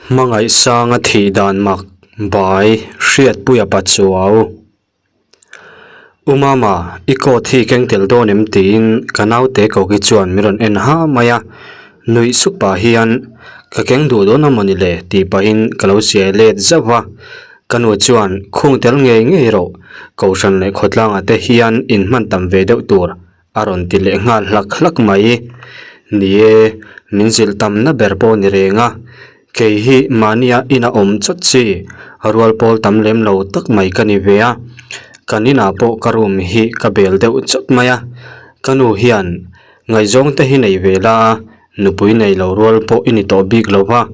Hmangaihsanga thih dan mak bai Hriatpuia Pachuau. U Mama, i coat hi keng tel dawn em tiin ka naute koki chuan min rawn en ha mai a, nuih suk pah hian ka keng duh dawn a mawni le tih pahin ka lo siai let zauh va. Ka nu chuan khung tel ngei ngei rawh, Kohhran leh khawtlangah te hian inhman tam ve deuh tur A rawn ti leh nghal hlak hlak mai. Ni e, min zilh tamna ber pawh ni reng a. Kei hi mahnia ina awm chawt chi, rual pawl tam lem lo tak mai ka ni ve a. Kan inah pawh ka room hi ka bel deuh chawt mai a. Ka nu hian ngaihzawng te hi nei ve la a, nupui nei lo rual pawh i ni tawh bik lo va.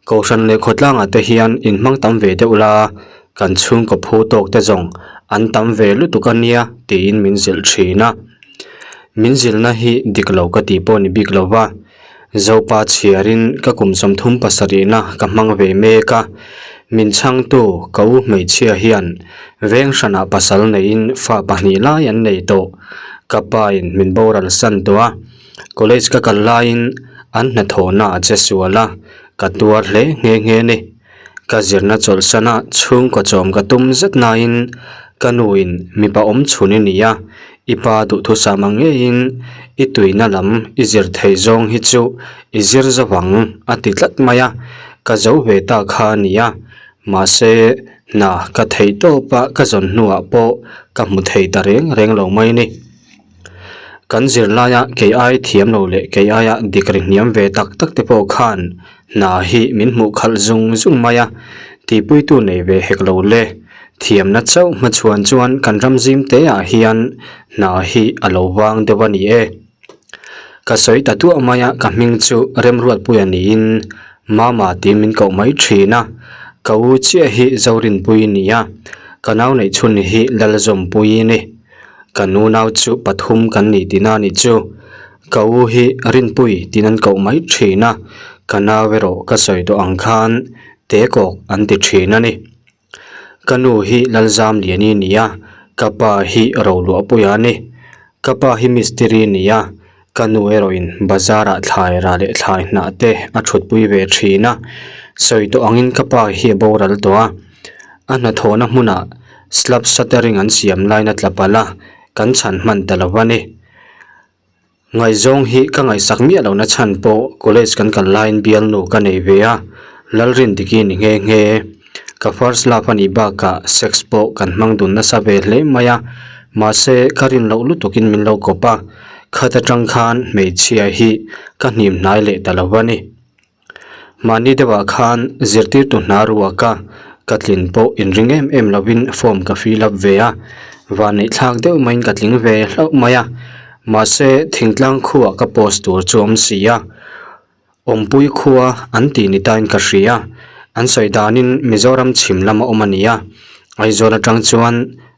Kohhran leh khawtlangah te hian inhmang tam ve deuh la a, Kan chhungkaw phu tawk te zawng an tam ve lutuk a nia tiin min zilh thin a. Min zilhna hi dik lo ka tih pawh ni bik lo va, Zopa chhiarin ka kum 37 na ka hmang ve mek a, min chhangtu ka u hmeichhia hian veng hranah pasal neiin fa pahnih lai an nei tawh. Ka pain min boral san tawh a, college ka kal laiin an hnathawhna a che sual a, ka tuar hle nghe nghe a ni. Ka zirna chawlhsana chhungkaw chawm ka tum zet nain ka nuin mipa awm chhun i ni a, i pa duhthusam ang ngeiin i tuina lam i zir thei zawng hi chu i zir zo vang a ti tlat mai a, ka zo ve ta kha a ni a, mahse hna ka theih tawp a ka zawn hnuah pawh ka hmu thei ta reng reng lo mai ni. Kan zirlaia kei ai thiam lo leh kei aia dik ri hniam ve tak tak te pawh khan hna hi min hmuh khalh zung zung mai a, tihpuitu nei ve hek lo le. Thiamna chauh hmachhuan chuan kan ram zim te ah hian hna hi a lo vang deuh a ni e. Ka sawi ta duah mai a, ka hming chu Remruatpuia niin Mama tiin min koh mai thin a, ka u chiah hi Zorinpui a ni a, ka nau neihchhun hi Lalzawmpuii a ni. Ka nunau chu pathum kan nih tihna a nih chu. Ka u hi Rinpui tiin an koh mai thin a, ka nau erawh ka sawi tawh ang khan Tekawk an ti thin a ni. Ka nu hi Lalzamliani a ni a, ka pa hi Roluahpuia a ni. Ka pa hi mistiri a ni a, ka nu erawhin bazar ah thlai rah leh thlai hnah te a thutpui ve thin a. Sawi tawh angin ka pa hi a boral tawh a, a hnathawhna hmunah slab shuttering an siam lain a tla palh a, kan chhan hman ta lo a ni. Ngaihzawng hi ka ngaihsak miah lohna chhan pawh college kan kal laiin bialnu ka nei ve a, Lalrindiki ni nghe nghe. Ka first love a nih bakah sex pawh kan hmang dun nasa ve hle mai a, mahse ka rin loh lutukin min lo kawp a, khat atang khan hmeichhia hi ka hnim hnai leh ta lo a ni. Mahni deuhah khan zirtirtu hna ruaka ka tlin pawh inring em em lovin form ka fill up ve a, vanneih thlak deuh maiin ka tling ve hlauh mai a, mahse thingtlang khuah ka post tur chu awm si a, awmpui khua an tih ni tain ka hria, an sawi danin Mizoram chhim lama awm a ni a, Aizawl atang chuan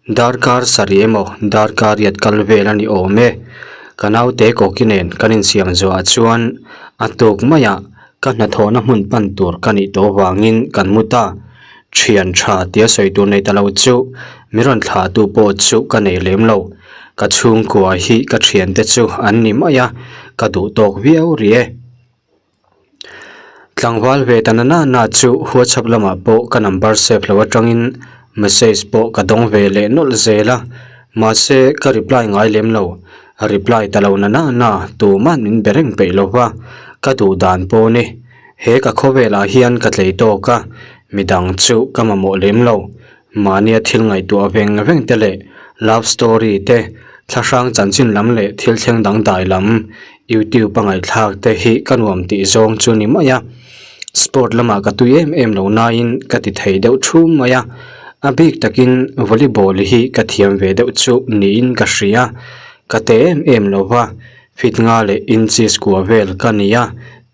darkar sarih emaw darkar riat kal vel a ni awm e. Ka naute kawki nen kan insiam zuah chuan a tuk maiah ka hnathawhna hmun pan tur ka nih tawh vangin kan mu ta. Thian tha tia sawi tur nei ta lo chu min rawn thlah tu pawh chu ka nei lem lo. Ka chhungkua hi ka thiante chu an ni mai a, ka duh tawk viau rih e. Tlangval ve ta na na chu WhatsApp lamah pawh ka number save lo atangin message pawh ka dawng ve leh nawlh zel a, mahse ka reply ngai lem lo, reply ta lo na na na tuman min be reng peih lo va, ka duh dan pawh ni, he ka khawvelah hian ka tlei tawk a, midang chu ka mamawh lem lo, Mahnia thil ngaihtuah veng veng te leh love story te, thlahrang chanchin lam leh thil thleng dangdai lam YouTube a ngaihthlak te hi ka nuam tih zawng chu ni mai a. Sport lamah ka tui em em lo nain ka ti thei deuh thum mai a, a bik takin volleyball hi ka thiam ve deuh chu niin ka hria. Ka te em em lo va, fit nga leh inches kua vel ka ni a,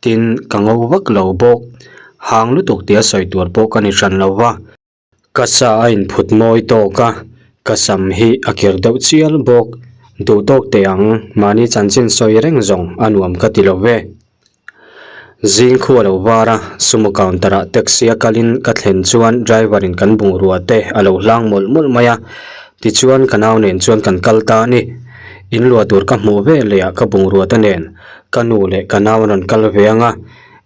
tin ka ngo vak lo bawk. Hang lutuk tia sawi tur pawh ka ni hran lo va. Ka sa a inphut mawi tawk a, ka sam hi a kir deuh chial bawk. Duh tawk teh ang, mahni chanchin sawi reng zawng a nuam ka ti lo ve. Zing khu a lo var a, sumo counter ah taxi a kalin ka thlen chuan driver in kan bungrua te a lo hlang mawlh mawlh mai a, tichuan ka nau nen chuan kan kal ta a ni. In luah tur ka hmuh ve leh ah ka bungrua te nen ka nu leh ka nau an rawn kal ve ang a.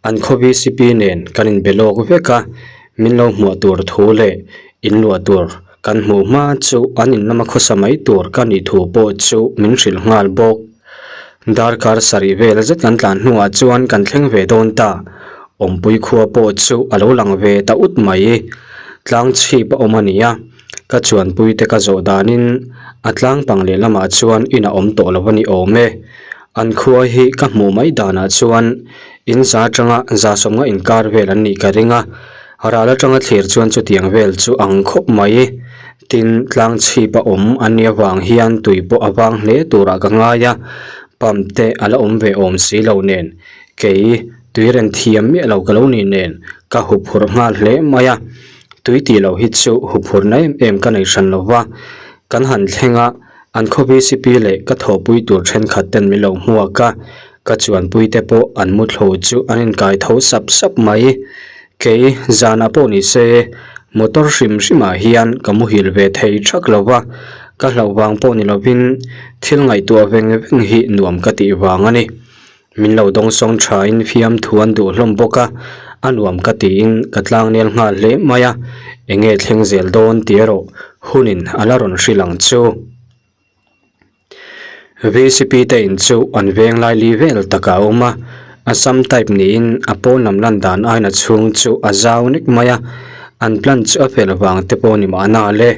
An khaw VCP nen kan inbe lawk vek a, min lo hmuah tur thu leh inluah tur kan hmuh hma chu an in lama khawsa mai tur ka nih thu pawh chu min hrilh nghal bawk. Darkar sarih vel zet kan tlan hnuah chuan kan thleng ve dawn ta. Awmpui khua pawh chu a lo lang ve ta ut mai. Tlang chhip a awm a ni a, ka chuanpui te ka zawh danin a tlang pang lehlamah chuan in a awm tawh lo a ni awm e. An khua hi ka hmuh mai danah chuan in za atanga za sawmnga inkar vel an nih ka ring a, ral atanga thlir chuan chutiang vel chu ang khawp mai. Tin, tlang chhip a awm an nih avang hian tui pawh a vang hle turah ka ngai a, pump te a la awm ve awm si lo nen, kei tui ren thiam miah lo ka lo nih nen ka huphurh nghal hle mai a. Tui tih loh hi chu huphurhna em em ka nei hran lo va, kan han thleng a, An khaw VCP leh ka thawhpui tur thenkhat ten min lo hmuak a, ka chuanpui te pawh an muthlu chu an inkai tho sap sap mai. Kei zanah pawh ni se, motor hrim hrimah hian ka muhil ve thei thak lo va, ka hlauh vang pawh ni lovin thil ngaihtuah veng veng hi nuam ka tih vang a ni. Min lo dawngsawng thain fiamthu an duh hlawm bawk a, a nuam ka tiin ka tlangnel nghal hle mai a, enge thleng zel dawn tih erawh hunin a la rawn hrilh ang chu. VCP te in chu an veng lai li vel takah a awm a, Assam type niin a pawn lam lan dan aiin a chhung chu a zau nek mai a, an plan chu a fel vang te pawh ni mahna le,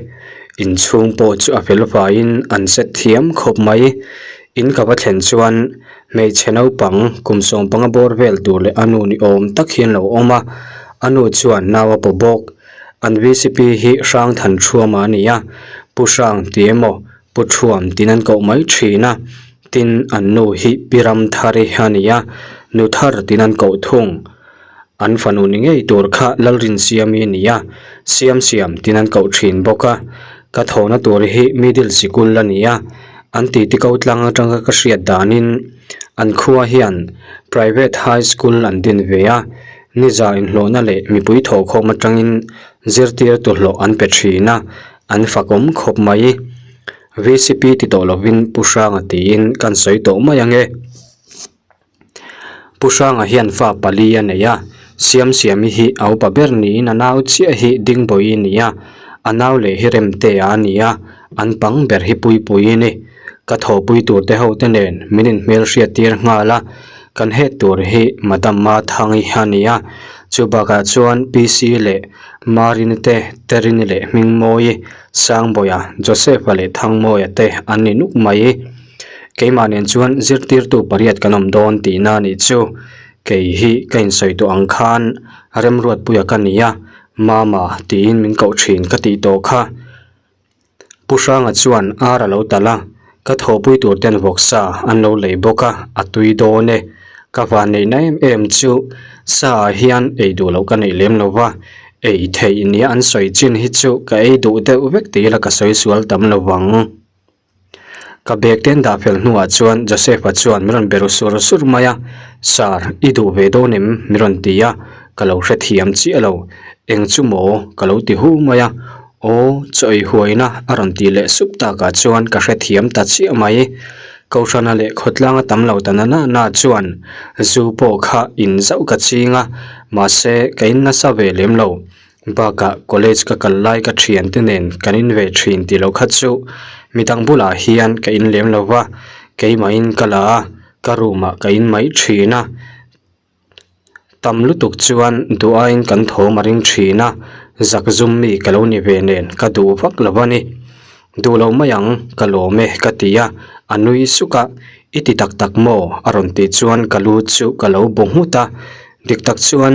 inchhung pawh chu a fel faiin an set thiam khawp mai. In ka va thlen chuan hmeichhe naupang kum sawmpanga bawr vel tur leh a nu ni awm tak hian lo awm a, a nu chuan nau a paw bawk. An VCP hi Hrang Than Thuama a ni a, Pu Hrang ti emaw Pu Thuam tiin an koh mai thin a, tin an nu hi Pi Ramthari a ni a, Nu Thar tiin an koh thung. An fanu ni ngei tur kha Lalrinsiami a ni a, Siam Siam tiin an koh thin bawk a. Ka thawhna tur hi Middle Sikul a ni a, an titi ko tlang atanga ka hriat danin an khua hian Private High School an din ve a, niza inhlawhna leh mipui thawhkhawm atangin zirtirtu hlawh an pe thin a, an fakawm khawp mai. VCP ti tawh lovin Pu Hranga tiin kan sawi tawh mai ange. Pu Hranga hian fa pali a nei a, Siamsiami hi a upa ber niin a nau chiah hi Dingbawi a ni a, a nau leh hi Remtea a ni a, an pang ber hi Puipui a ni. Ka thawhpui tur te ho te nen min inhmelhriat tir nghal a, kan het tur hi Madam Mathangi a ni a, chu bakah chuan PC leh Marini te, Terini leh Hmingmawii, Sangbawiha, Joseph-a leh Thangmawia te an ni nuk mai. Keimah nen chuan zirtirtu pariat kan awm dawn tihna a nih chu. Kei hi ka insawi tawh ang khan Remruatpuia ka ni a, Mama tiin min koh thin ka tih tawh kha. Pu Hranga chuan ar a lo talh a, ka thawhpui tur ten vawksa an lo lei bawk a, a tui dawn e. Ka van neihna em em chu sa ah hian ei duh loh ka neih lem lo va, ei theih nia an sawi chin hi chu ka ei duh deuh vek tih ila ka sawi sual tam lo vang. Ka bag te an dah fel hnuah chuan Joseph-a chuan min rawn be ru sur sur mai a, Sir, i duh ve dawn em? min rawn ti a, ka lo hrethiam chiah lo. Eng chu maw? ka lo ti hu mai a, Aw, chaw ei huaina a rawn tih leh sup takah chuan ka hrethiam ta chiah mai. Kohhrana leh khawtlanga tam lo ta na na na chuan zu pawh kha in zauh ka ching a, mahse ka in nasa ve lem lo. Bakah college ka kal lai ka thiante nen kan in ve thin tih loh kha chu midang bulah hian ka in lem lo va, keimahin ka la a, ka room ah ka in mai thin a, tam lutuk chuan duh aiin kan thawm a ring thin a, zak zum mi ka lo ni ve nen ka duh vak lo a ni. Duh lo mai ang, ka lawm e ka ti a, a nui suk a, i ti tak tak maw? a rawn tih chuan ka lu chu ka lo bu nghut a, dik tak chuan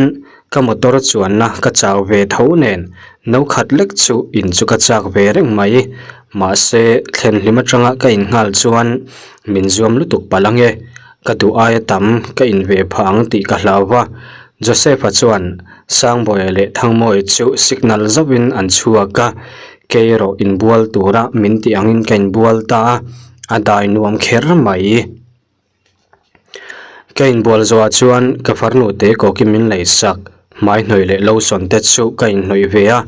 ka motor chuanna ka chau ve tho nen no khat lek chu in chu ka chak ve reng mai, mahse thlen hlim atanga ka in nghal chuan min zuam lutuk palh ange, ka duh aia tam ka in ve phah ang tih ka hlau va, Joseph-a chuan Sangbawiha leh Thangmawia chu signal zauhin an chhuak a. Kei erawh inbual tura min tih angin ka inbual ta a, a dai nuam kher mai. Ka inbual zawhah chuan ka farnu te kawkin min lei sak, hmai hnawih leh lotion te chu ka inhnawih ve a,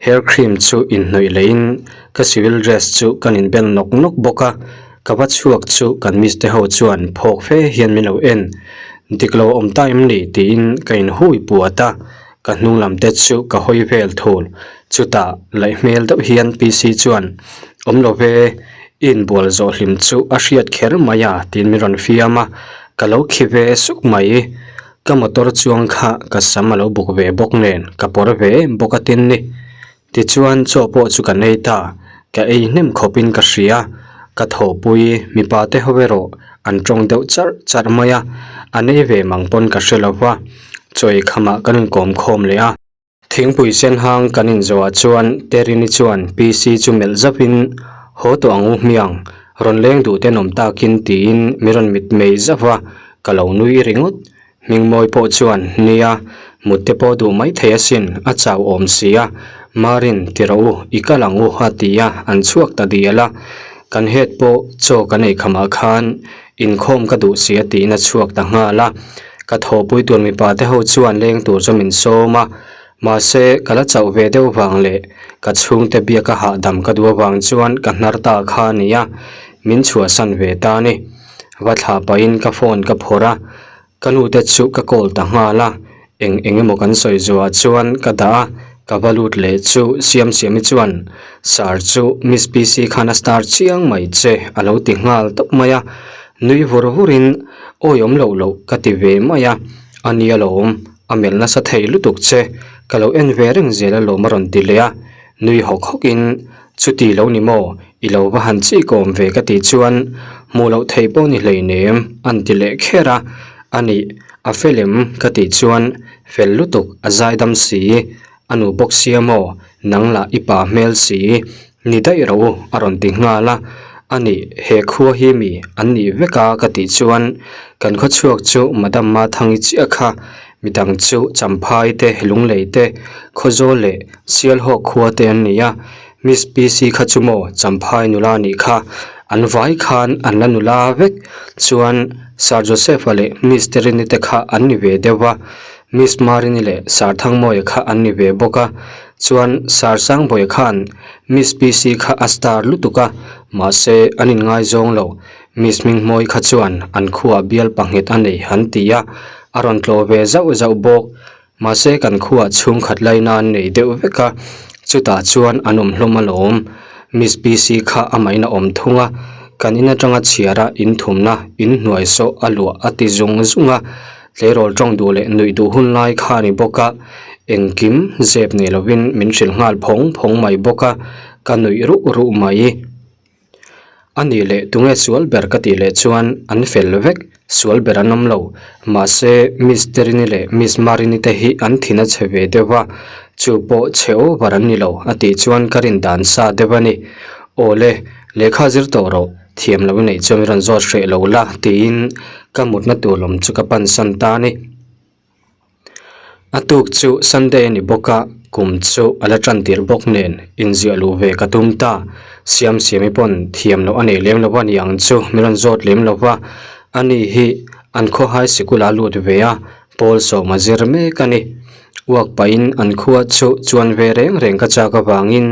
hair cream chu inhnawih lehin ka civil dress chu kan inbel nawk nawk bawk a, ka va chhuak chu kan miss te ho chuan phawk fe hian min lo en. Dik lo a awm ta em ni tiin ka inhui puat a, ka hnung lam te chu ka hawi vel thul. Chutah laih hmel deuh hian PC chuan, Awm lo ve, i inbual zawh hlim chu a hriat kher mai a tiin min rawn fiam a, ka lo khi ve suk mai. Ka motor chuang kha ka sam a lo buk ve bawk nen ka pawr ve em bawk a tin ni. Tichuan chaw pawh chu kan ei ta, ka ei hnem khawpin ka hria, ka thawhpui mipa te ho erawh an tawng deuh charh charh mai a, an ei ve mang pawn ka hre lo va, chaw ei khamah kan inkawm khawm leh a. Thingpui sen hang kan inzawhah chuan Terini chuan PC chu melh zauhin, Haw tawh ang u hmiang, rawn leng duh tenawm takin tiin min rawn mitmei zauh va, ka lo nui ringawt. Hmingmawi pawh chuan, Nia, mut te pawh duh mai thei asin, a chau awm si a. Marin, ti rawh u, i kal ang u, a ti a, an chhuak ta dial a. Kan head pawh chaw kan ei khamah khan inkhawm ka duh si a tiin a chhuak ta nghal a. Ka thawhpui tur mipa te ho chuan leng tur chu min sawm a. Mahse, ka la chauh ve deuh vang leh ka chhungte biaka hahdam ka duh avang chuan ka hnar ta kha a ni a, min chhuahsan ve ta a ni. Va thlah pahin ka phone ka phawrh a, ka nu te chu ka call ta nghal a, eng eng emaw kan sawi zuah chuan ka dah a, ka va lut leh chu Siamsiami chuan Sir chu Miss PC khan a star chiang mai che a lo ti nghal tawp mai a, nui vur vur in awi awm loh loh ka ti ve mai a, a nia lawm a melh nasa thei lutuk che ka lo en ve reng zel alawm a rawn ti leh a, nui hawk hawk in chuti lo ni maw I lo va han chik awm ve ka tih chuan hmuh loh theih pawh ni hleinem an ti leh kher a, a nih a fel em ka tih chuan fel lutuk a zaidam si, a nu bawk sia maw nang lah i pa hmel si ni daih rawh u a rawn ti nghal a, a nih he khua hi mi an nih vek a ka tih chuan kan khawchhuak chu Madam Mathangi chiah kha midang chu Champhai te Lunglei te Khawzawl leh Sialhawk khua te an ni a. Miss PC kha chu maw Champhai nula nih kha an vai khan an la nula vek chuan Sir Joseph-a leh Miss Terini te kha an ni ve deuh va, Miss Marini leh Sir Thangmawia kha an ni ve bawk a, chuan Sir Sangbawia khan Miss PC kha a star lutuk a, mahse an inngaizawng lo, Miss Hminghmawii kha chuan an khuaah bial panghet a nei han ti a, a rawn tlawh ve zauh zauh bawk. Mahse kan khuaah chhungkhat laina an nei deuh vek a, chutah chuan an awm hlawm alawm. Miss PC kha amahin a awm thung a, kan in atanga chhiara in thumna in hnuai sawh a luah a ti zung zung a, tleirawl tawng duh leh nuih duh hun lai kha a ni bawk a, engkim zep nei lovin min hrilh nghal phawng phawng mai bawk a, ka nuih ruh ruh mai. A nih leh tunge sual ber ka tih leh chuan an fel vek, sual ber an awm lo. Mahse Miss Terini leh Miss Marini te hi an thin a chhe ve deuh a, chu pawh chhe over an ni lo a tih chuan ka rin dan sa deuh a ni. Aw le, lehkha zir tawh rawh, thiam lo i neih chuan min rawn zawt hreh lo la tiin ka mutna tur lawm chu ka pansan ta a ni. A tuk chu Sunday a ni bawk a, kum chu a la tan tirh bawk nen inziah luh ve ka tum ta. Siamsiami pawn thiam loh a nei lem lo a ni ang chu min rawn zawt lem lo va, ani hi an khawhai sikul a lut ve a, pawl sawm a zir mek a ni. Uak pahin an khua chu chuan ve reng reng ka chak avangin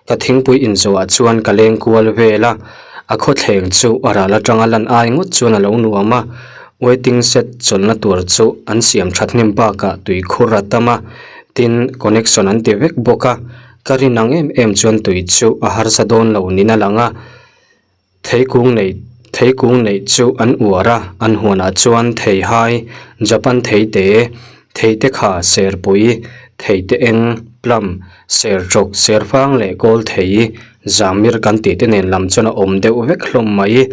ka thingpui inzawhah chuan ka leng kual vel a, a khawthleng chu a ral atanga lan ai ngawt chuan a lo nuam a. Waiting shed chawlhna tur chu an siam that hnem bakah tui khur a tam a, tin connection an ti vek bawk a, ka rin ang em em chuan tui chu a harsa dawn lo niin a lang a, theikung nei theikung neih chu an uar a, an huanah chuan theihai, Japan theite, theite kha serpui, theite eng, plum, sertawk, serfang leh kawl thei, zamir kan tih te nen lam chuan a awm deuh vek hlawm mai.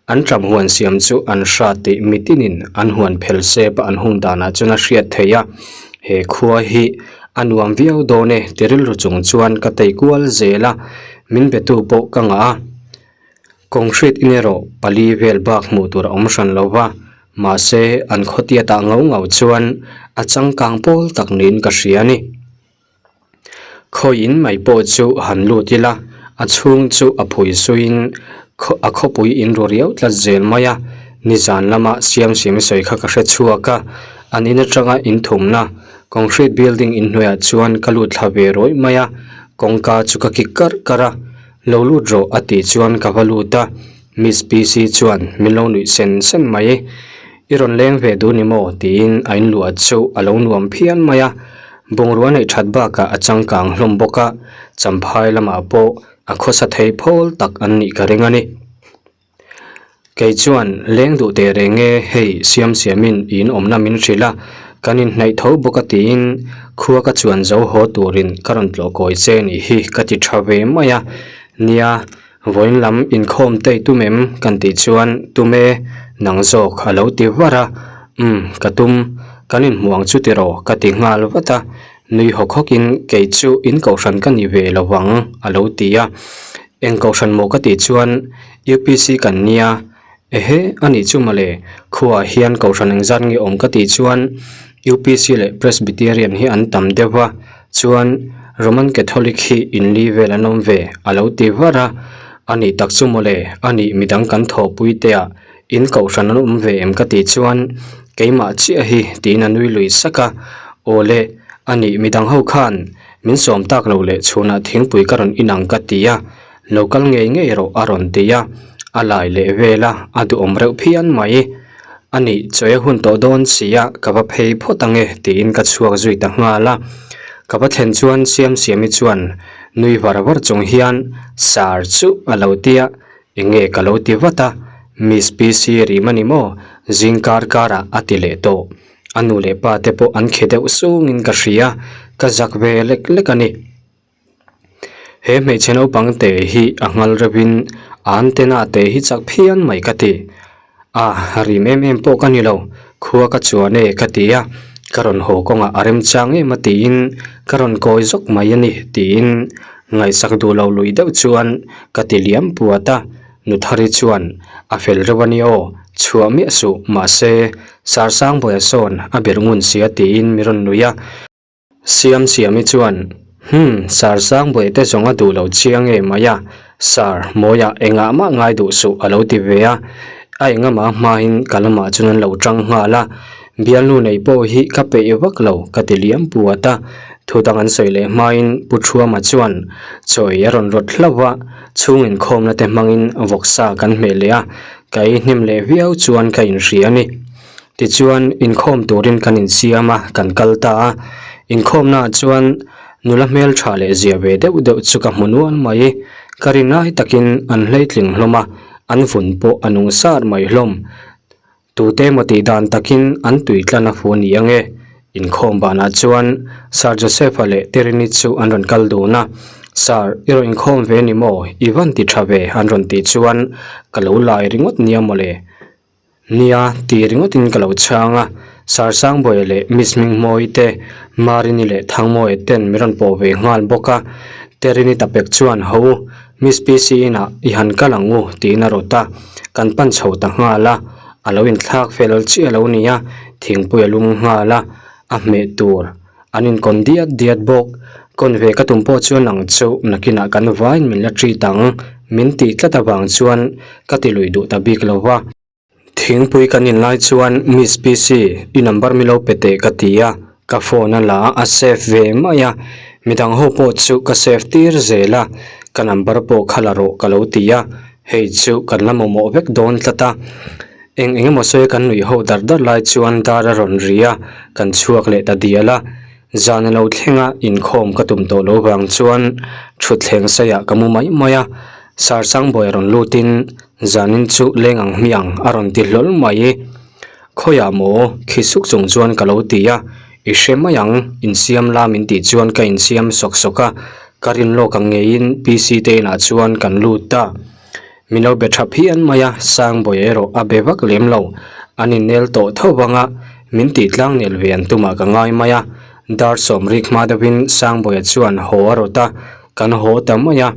An ṭam huan siam chu an hra tih mitinin an huan phel sep a an hung danah chuan a hriat theih a, he khua hi a nuam viau dawn e ti rilru chung chuan ka tei kual zel a, min be tu pawh ka ngah a. Concrete in erawh pali vel bak hmuh tur a awm hran lo va, mahse an khawtiatah ngau ngau chuan a changkang pawl tak niin ka hria a ni. Khawiin mai pawh chu han lut ila, a chhung chu a phui suiin a khawpui in ru riau tlat zel mai a, nizan lama Siamsiami sawi kha ka hre chhuak a, an in atanga in thumna concrete building inhnuaiah chuan ka lut thla ve rawih mai a, kawngka chu ka kik karh karh a, lo lut rawh a tih chuan ka va lut a, Miss PC chuan min lo nuih sen sen mai. I rawn leng ve duh ni maw? tiin a inluah chu a lo nuam phian mai a. Bungrua neih that bakah a changkang hlawm bawk a, champhai lamah pawh a khawsa thei phawl tak an nih ka ring a ni. Kei chuan leng duh teh reng e, hei siam siamin i inawmna min hrilh a, kan inhnaih tho bawk a tiin khua ka chuan zo haw turin ka rawn tlawh kawi che nih hi ka ti tha ve mai a. Nia, vawiin lam inkhawm te i tum em? Kan tih chuan tum e, nang zawk a lo ti var a. Umm, ka tum, kan inhmuh ang chu tiraw ka ti nghal vat a. Nui hawk hawkin kei chu in kohhran ka ni ve lo vang a lo ti a. Eng kohhran maw ka tih chuan UPC kan nia, ehe a nih chu mawle, khuaah hian kohhran engzat nge awm ka tih chuan UPC leh Presbyterian hi an tam deuh va, chuan Roman Catholic hi inli vel an awm ve a lo ti var a, a nih tak chu mawle, a nih midang kan thawhpui te ah in kohhran an awm ve em ka tih chuan keimah chiah hi tiin a nui lui sak a, awle a nih midang ho khan min sawm tak lo leh chhunah thingpui ka rawn in ang ka ti a, Lo kal ngei ngei rawh a rawn ti a, a lai leh vel a, a duhawm reuh phian mai. A nih, chawi a hun tawh dawn si a, ka va phei phawt ang e tiin ka chhuak zui ta nghal a. Ka va thlen chuan Siamsiami chuan nui var var chung hian Sir chu a lo ti a, eng nge ka lo ti vat a, Miss PC rim a ni maw? Zing kar karah a ti leh tawh. A nu leh pa te pawh an khe deuh sungin ka hria, ka zak ve lek lek a ni. He hmeichhe naupang te hi a nghal reuhin an tena te hi chak phian mai ka ti. A rim em em pawh ka ni lo, khua ka chuan e ka ti a, ka rawn haw kawngah a remchang em a tiin ka rawn kawi zawk mai a ni tiin ngaihsak duh lo lui deuh chuan ka ti liam puat a, Nuthari chuan a fel reuh a ni aw, chhuah miah suh mahse Sarsangbawiha sawn a ber ngun sia tiin mi rawn nui a. Siam Siami chuan, Hum, Sir Sangbuaia te zawng a duh lo chiang em mai a, Sir, Mawia engah mah ngai duh suh a lo ti ve a, a engama hmain ka lamah chuan an lo tang nghal a, bialnu nei pawh hi ka peih vak lo ka ti liam puat a, thu dang an sawi leh hmain Pu Thuama chuan chawi a rawn rawt hlauh a, chhung inkhawmna te hmangin vawksa kan hmeh leh a, ka ei hnem leh viau chuan ka inhria a ni. Tichuan, inkhawm turin kan insiam a, kan kal ta a. Inkhawmnaah chuan nula hmeltha leh zia ve deuh deuh chu ka hmu nual mai. Ka rin lai takin an hleitling hlawm a, an vun pawh a nung sar mai hlawm. Tute emaw tih dan takin an tui tlan a fu ni ang e. Inkhawm banah chuan Sir Joseph-a leh Terini chu an rawn kal dun a. Sir, i rawn inkhawm ve ni maw? I van ti tha ve an rawn tih chuan ka lo lai ringawt nia mawle. Nia, ti ringawtin ka lo chhang a, Sir Sangbuaia leh Miss Hmingmawii te, Marini leh Thangmawia ten min rawn pawh ve nghal bawk a. Terini tapek chuan, Ho u, Miss PC inah i han kal ang u, tiin a rawt a. Kan pan chho ta nghal a, a lo inthlak fel chiah lo nia, thingpui a lum nghal a, a hmeh tur an inkawn diat diat bawk. Kawn ve ka tum pawh chuan ang chu nakinah kan vaiin min la treat ang, min tih tlat avang chuan ka ti lui duh ta bik lo va. Thingpui kan in lai chuan Miss PC i number mi lo pe teh ka ti a, ka phone a la a, a save ve mai a, midang ho pawh chu ka save tir zel a, ka number pawh kha la rawh ka lo ti a, hei chu kan la mamawh vek dawn tlat a. Eng eng emaw sawi kan nuih ho dar dar lai chuan dar a rawn ri a, kan chhuak leh ta dial a. Zan a lo thleng a, inkhawm ka tum tawh lo vang chuan thutthleng saiah ka mu mai mai a. Sir Sangbawi a rawn lutin zanin chu leng ang hmiang a rawn ti hlawl mai. Khawiah maw? Khi suk chung chuan ka lo ti a, I hre mai ang, insiam la min tih chuan ka insiam sawk sawk a, ka rin lawk ang ngeiin PC te inah chuan kan lut ta. Min lo be tha phian mai a, Sangbawi erawh a be vak lem lo. An innel tawh tho vang a, min tih tlang nel ve an tumah ka ngai mai a. Dar sawmrik hma deuhin Sangbawia chuan haw a rawt a, kan haw ta mai a.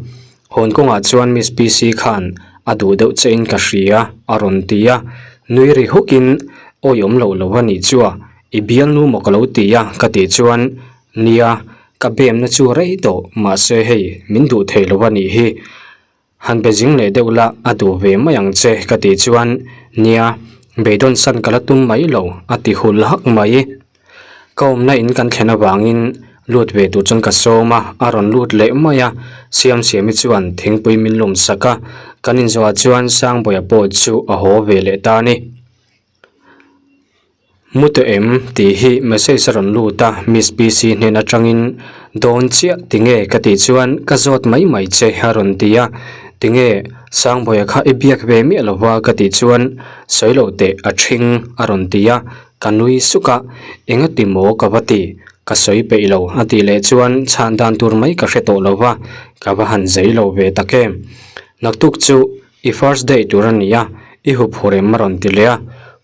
Hawn kawngah chuan Miss PC khan a duh deuh che in ka hria a rawn ti a, nui ri hukin awi awm loh lo a nih chu a, i bialnu maw ka lo ti a ka tih chuan nia ka bemna chu rei tawh mahse hei min duh thei lo a nih hi. Han be zing leh deuh la a duh ve mai ang che ka tih chuan nia beidawn san ka la tum mai lo a ti hul hak mai. Ka awmna in kan thlen avangin lut ve tur chuan ka sawm a, a rawn lut leh mai a, Siamsiami chuan thingpui min lawm sak a, kan inzawhah chuan Sangbawiha pawh chu a haw ve leh ta a ni. Mu tawh em? tih hi message a rawn lut a, Miss PC hnen atangin dawn chiah tinge ka tih chuan ka zawt mai mai che a rawn ti a, tinge Sangbawiha kha i biak ve miah lo va ka tih chuan sawi loh teh a ṭhing a rawn ti a, ka nui suk a, engati maw ka va ti, ka sawi peih lo a tih leh chuan chhan dan tur mai ka hre tawh lo va, ka va han zei lo ve tak em. Naktuk chu I first day tur a nia, i huphur em a rawn ti leh a,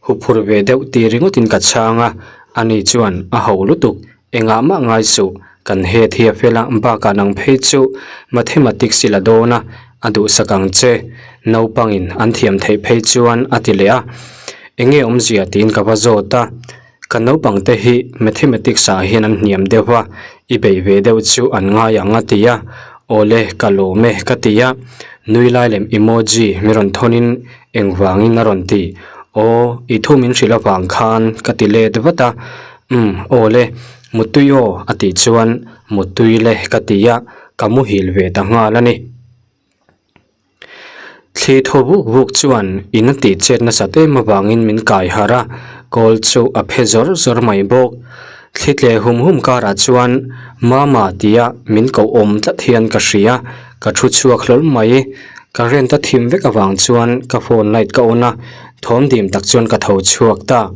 huphur ve deuh ti ringawtin ka chhang a, ani chuan a ho lutuk, engah mah ngai suh, kan head hi a fel a, bakah nang phei chu mathematics i la dawn a, a duhsak ang che, naupangin an thiam theih phei chuan a ti leh a, enge awmzia tiin ka va zawt a. Ka naupang te hi mathematics ah hian an hniam deuh a, i beih ve deuh chu an ngai ang a ti a, awle ka lawm e ka ti a, nui lai lem emoji mi rawn thawn in engvangin a rawn ti, aw i thu min hrilh avang khan ka ti let vat a, umm awle muttui aw a tih chuan muttui le ka ti a, ka muhil ve ta nghal a ni. Thli thaw vuk vuk chuan in a tih chet nasat em avangin min kai harh a, kawl chu a phe zawr zawr mai bawk. Thli tle hum hum karah chuan Mama tia min koh awm tlat hian ka hria, ka thu chhuak hlawl mai. Current a thim vek avang chuan ka phone light ka on a, thawm dim tak chuan ka tho chhuak ta.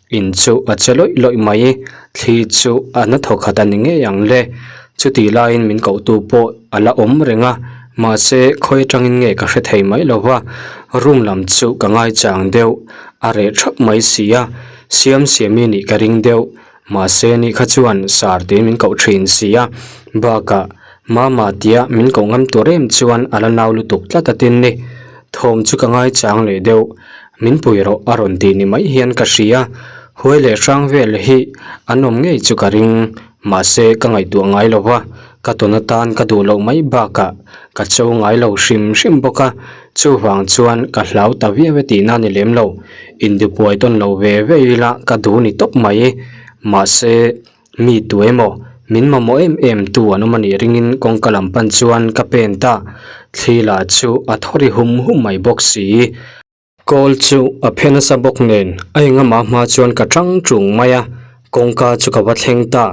In chu a che lawih lawih mai, thli chu a na thaw khat a ni ngei ang le. Chutih laiin min kohtu pawh a la awm reng a, mahse khawi atangin nge ka hre thei mai lo va, room lam chu ka ngaichang deuh, a reh thap mai si a, siam siami nih ka ring deuh, mahse ni kha chuan sar tiin min koh thin si a, bakah mama tia min koh ngam tur em chuan a la nau lutuk tlat a tin ni, thawm chu ka ngaichang leh deuh, min pui rawh a rawn tih ni mai hian ka hria, huai leh hrang vel hi an awm ngei chu ka ring. Mahse, ka ngaihtuah ngai lo va, ka tawn atan ka duh loh mai bakah ka cho ngai lo hrim hrim bawk a, chuvang chuan ka hlau ta viau e tihna ni lem lo, indipuai tawn lo ve ve ila ka duh ni tawp mai. Mahse, mi tu emaw, min mamawh em em tu an awm a nih ringin kawngka lam pan chuan ka pen ta, thli lah chu a thaw ri hum hum mai bawk si. Kawl chu a phe nasa bawk nen a engama hma chuan ka tang tung mai a, kawngka chu ka va thleng ta,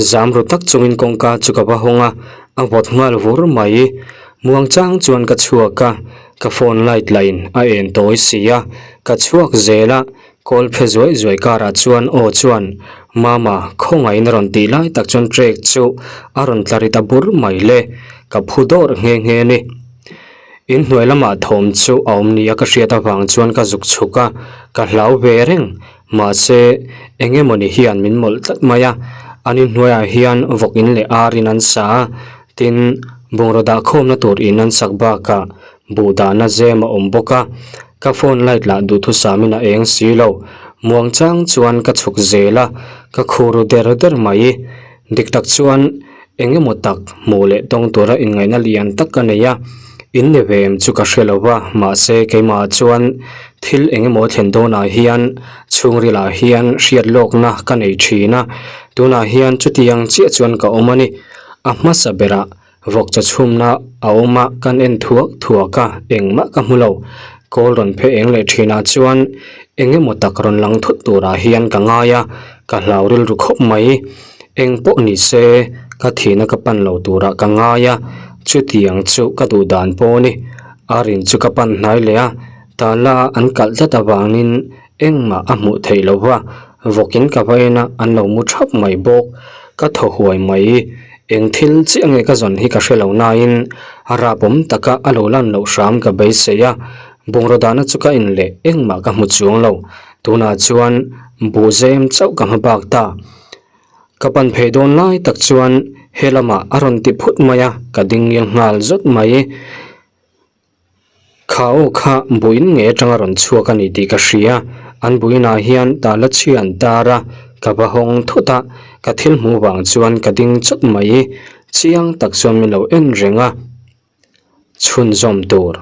zam ru tak chungin kawngka chu ka va hawng a, a vawt nghal vur mai. Muang chang chuan ka chhuak a, ka phone light lah in a en tawi si a, ka chhuak zel a, kawl phe zuai zuai karah chuan aw chuan Mama khawngaihin a rawn tih lai tak chuan track chu a rawn tla ri ta bur mai le, ka phu dawrh nghe nghe a ni. In hnuai lamah thawm chu a awm nia ka hriat avang chuan ka zuk chhuk a, ka hlau ve reng. Mahse, eng emawni hian min mawlh tlat mai a, an inhnuaiah hian vawk in leh ar in an sa a, tin, bungraw dah khawmna tur in an sak bakah buh dahna zem a awm bawk a. Ka phone light lah duhthusamin a eng si lo. Muang chang chuan ka chhuk zel a, ka khur ru der der mai. Dik tak chuan eng emaw tak hmuh leh tawng tura inngaihna lian tak ka nei a, in ni ve em chu ka hre lo va, mahse keimahah chuan thil eng emaw thlen dawnah hian chhungrilah hian hriat lawkna ka nei thin a, tunah hian chutiang chiah chuan ka awm a ni. A hmasa berah Vawk chaw chhumna a awm a, kan en thuak thuak a, engmah ka hmu lo. Kawl rawn phe eng leh thinah chuan eng emaw tak rawn lang thut turah hian ka ngai a, ka hlau rilru khawp mai. Eng pawh ni se, ka thihna ka pan lo turah ka ngai a, chutiang chu ka duh dan pawh a ni. A rin chu ka pan hnai leh a, tala an kalh tlat avangin Engmah a hmuh theih lo va, vawkin ka va en a, an lo mu thap mai bawk. Ka thaw huai mai. Eng thil chiah nge ka zawn hi ka hre lo nain a rapawm taka a lo lan loh hram ka beisei a. Bungraw dahna chu ka en leh engmah ka hmu chuang lo. Tunah chuan buh zem chauh ka hma bak ta. Ka pan phei dawn lai tak chuan he lamah a rawn ti phut mai a, ka ding ngil nghal zawt mai. Kha aw kha buin nge atanga rawn chhuak a ni tih ka hria, an buinah hian tala chhia an tar a, ka va hawng thut a, ka thil hmuh vang chuan ka ding chawt mai, chiang tak chuan min lo en reng a, chhunzawm tur.